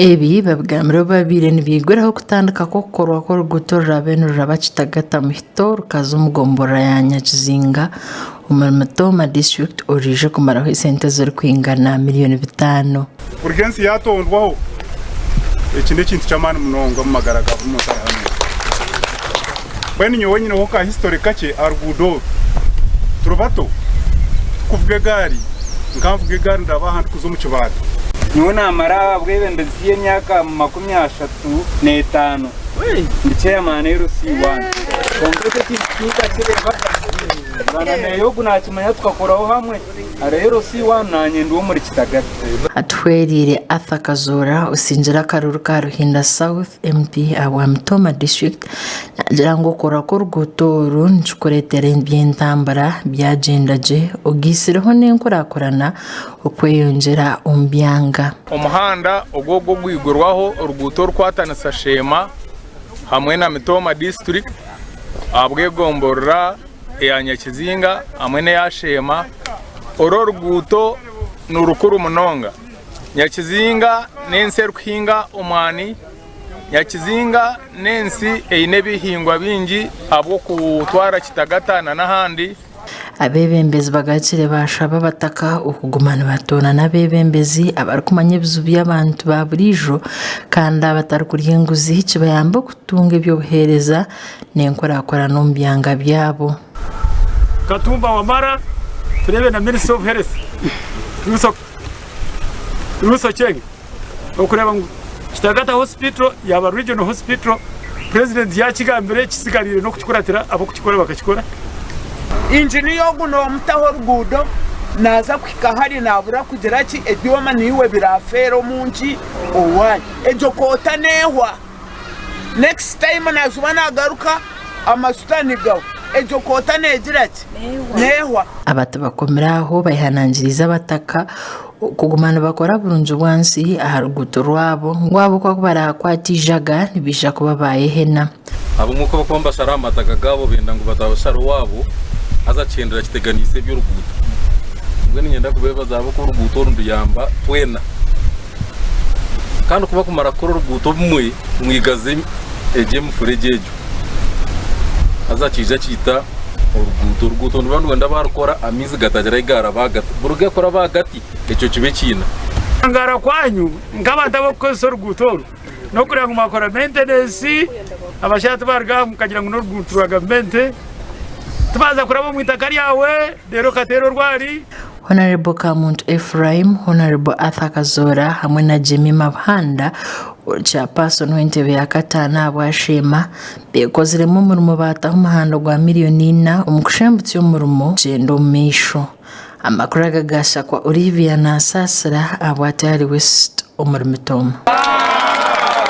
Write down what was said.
Ebi babigambire obu babaire nibaiguraho okutandika kw'okukorwa kw'oruguuto oruraabe niruraba Kitagata Muhito rukaza omu gomborora ya Nyakizinga omuri Mitooma disiturikiti orwije kumaraho esente ezirikwingana miriyoni bitaano. Kuruga ensi yaatondwaho, eki n'ekintu ky'amaani munonga omu magara ga buri muntu ari hanu. Mbwenu nyowe nyineho ka history kakye aha ruguudo oru. Turi bato, tukuvuga egaari, nka nvuga egaari ndaba aha ndikuza omu kibaata. Nyowe naamara aha bwebembezi y'emyaka 35 ndi chairman LC1 kwonka ekyo ekintu tinkakireebaga. Bwana meeya ogu naakimanya tukakoraho hamwe. Hariho LC1 naanye ndi ow'omuri Kitagata. Atuhweriire Arthur Kazoora osingire akaruuru ka Ruhinda South MP ahabwa Mitooma District naagira ngu okukorwa kw'oruguuto oru nikikureetera eby'entambura byagyenda gye ogaitsireho n'enkurakurana okweyongyera omu byanga. Omuhanda ogu ogwigurwaho oruguuto orukwatanisa Sheema hamwe na Mitooma District ahabw'egomborora eya Nyakizinga hamwe n'eya Sheema. Oru oruguuto nirukuru munonga. Nyakizinga n'ensi erikuhinga omwani. Nyakizinga n'ensi eine ebihingwa bingi ahabw'okutwara kitagata n'ahandi. Abeebembezi bagarukire baashaba abataka okuguma nibatoorana abeebembezi abarikumanya ebizibu by'abantu ba buriijo kandi abatarikurya enguzi kibayambe okutunga eby'obuheereza n'enkurakurana omu byanga byabo. Katumba Wamala tureebe na Minister of Health Ruth Ocheng okureeba ngu Kitagata Hospital yaaba Regional Hospital, President yakigambire ekisigariire n'okukikuratira ab'okukikora bakakikora. Inginiya ogu noomutaho oruguudo naaza kuhika hari naabura kugira ki ebyoma niiwe biraafeere omu nki owaanyu. Egyo koota neehwa. Next time naajuba naagaruka amashuta nigaho. Egyo koota neegira ki? Neehwa. Aba tibakomire aho bayehanangiriize abataka kuguma nibakora burungi bwansi aha ruguuto rwabo ngu ahabw'okuba ku baraakwate eijaga nibaija kuba baayehena. Abamwe ku barikuba nibashara aha mataka gaabo benda ngu batashara owaabo haza kihendera kiteganiise eby'oruguuto. Mbwenu niinyenda kubeebaza ahabw'okuba oruguuto oru niruyamba twena. Kandi ku barikumara kukora oruguuto obumwe mwigaza egyo emifuregye egyo haza kiija kiita oruguuto. Oruguuto niruba nirwenda baarukora amaizi gatagira ahi gaaraba ahagati. Buruge kuraba ahagati ekyo kibe ekiina. Okutangaara kwanyu nk'abantu abarikukozesa oruguuto oru n'okureeba ngu mwakora maintenance, abashaija tibaruga aha mukagira ngu n'oruguuto rwa gavumenti, tibaaza kuraba omu itaka ryawe reero okateera orwari. Hon. Kamuntu Ephraim, Hon. Arthur Kazoora hamwe na Jemimah Buhanda Chairperson w'entebe ya kataano ahabwa Sheema beekoziremu omurimo baataho omuhanda gwa miriyoni ina omu kushembutsya omurimo kugyenda omu maisho. Amakuru aga gaashakwa Olivia Nasaasira ahabwa Tayari West omuri Mitooma.